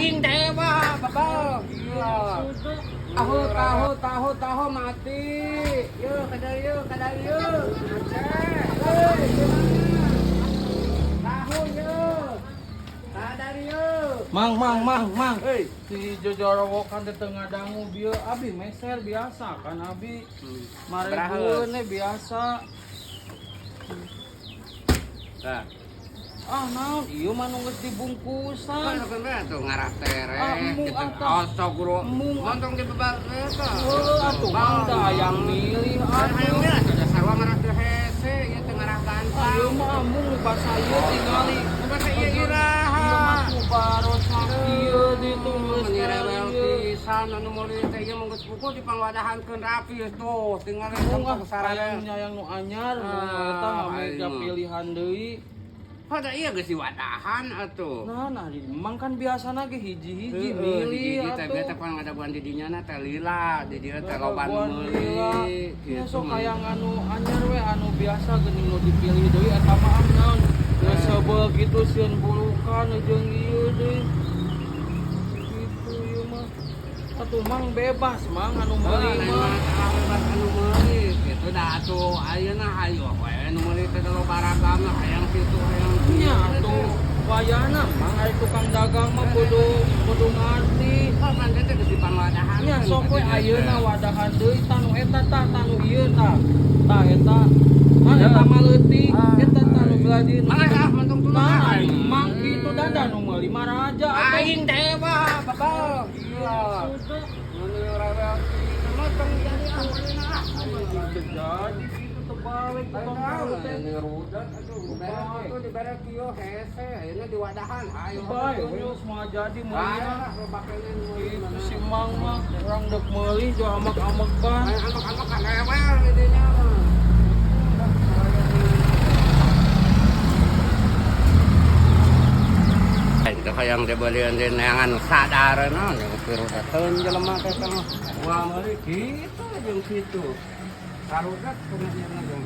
Aing dewa, babal. Iya. Tahu, tahu, tahu, tahu mati. Yuk, kadal yuk, kadal yuk. Hei, gimana? Tahu yuk. Kadal yuk. Mang, mang, mang, mang. Hei. Si jojorowokan di tengah dangu bieu abi meser biasa kan abi. Marekeun biasa. Nah, Ah naon ieu mah nu geus dibungkusan. kan bener tuh ngarah tereh. Ah, embung gitu. atuh. Osok guru. Embung. Montong di bebal eta. Heuh atuh mang da hayang milih Hayang atuh. milih atuh da sarua ngarah teu hese, ieu teh ngarah gantang. Ieu mah embung nu basa ieu tingali. Nu basa ieu iraha. Ieu mah ku barosak ieu ditu geus Meni rewel ieu. pisan anu meuli teh ieu mah geus pukul dipangwadahankeun rapi tuh tingali Embung ah tong sarana. hayang nyayang nu anyar nu Ah, eta mah mega aing mah. pilihan deui. Pada iya geus diwadahan atuh. Nah, nah, di Mang kan biasana ge hiji-hiji Heeh, milih hiji-hiji teh atuh. biasa pan ngadaguan di dinya na teh lila, di dieu teh loba nu Gadaguan meuli. lila. Ya Gitu, sok mah. hayang anu anyar we anu biasa geuning nu dipilih deui eta mah ah naon. Geus seubeuh kitu sieun burukan jeung ieu deui. Kitu ieu mah. Atuh Mang bebas Mang anu meuli Heuh, mah. mah bebas anu meuli kitu da atuh ayeuna hayo we anu meuli teh loba ragamna hayang kitu hayang kieu. Nya atuh wayahna Mang ari tukang dagang mah kudu kudu ngarti. Oh, kan teh geus dipangwadahan. Nya sok we ayeuna wadahan deui tanu eta tah tanu ieu tah. Tah eta. Tah eta mah leutik, eta tah nu belah dieu. Mangga ah mentung tunah. Nah, mang kitu dandan nu meuli mah raja atuh. Aing dewa, babal. Iya. Mun rewel motong jadi ah meulina ah. Jadi kitu tebalik tukang tahu teh. Ini rudat aduh, beres itu dibere kieu hese, ayeuna diwadahan. Ayo. Bae we semua jadi Ayo meulina. lah loba keneh meuli. Itu si mang mah urang deuk meuli jo amak-amakan. Ayo amak-amak kan rewel di dinya mah. Itu hayang dibelian di neangan sadar naon yang pirudateun jelema teh teh mah. Wah meuli kitu jeung kitu. Sarudat kumaha jeung.